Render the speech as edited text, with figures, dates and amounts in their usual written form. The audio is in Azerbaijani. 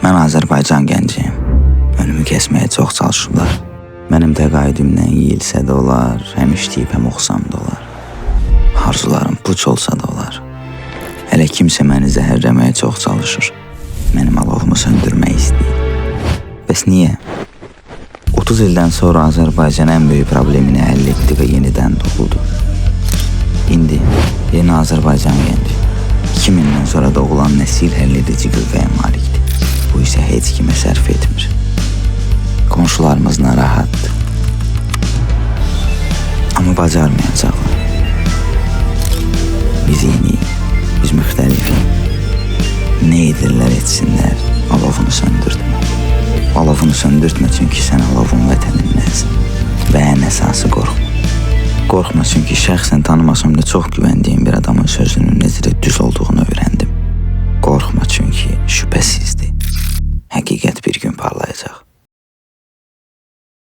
Mən Azərbaycan gənciyəm. Önümü kəsməyə çox çalışıblar. Mənim təqaüdümdən yeyilsə də olar, həm işləyib həm oxusam da olar. Arzularım puç olsa da olar. Hələ kimsə məni zəhərləməyə çox çalışır. Mənim alovumu söndürmək istəyir. Bəs niyə? 30 ildən sonra Azərbaycan ən böyük problemini həll etdi və yenidən doğuldu. İndi yeni Azərbaycan gənci. 2000-dən sonra doğulan nəsil həlledici qüvvəyə malikdir. Bu isə heç kimə sərf etmir. Qonşularımız narahatdır. Amma bacarmayacaqlar. Biz yeniyik, biz müxtəlifik. Nə edirlər etsinlər, alovunu söndürtmə. Alovunu söndürtmə çünki sən alovun vətənindənsən. Və ən əsası qorxma. Qorxma çünki şəxsən tanımasam da çox güvəndiyim bir adamın sözünün necə də düz olduğunu öyrəndim. Qorxma çünki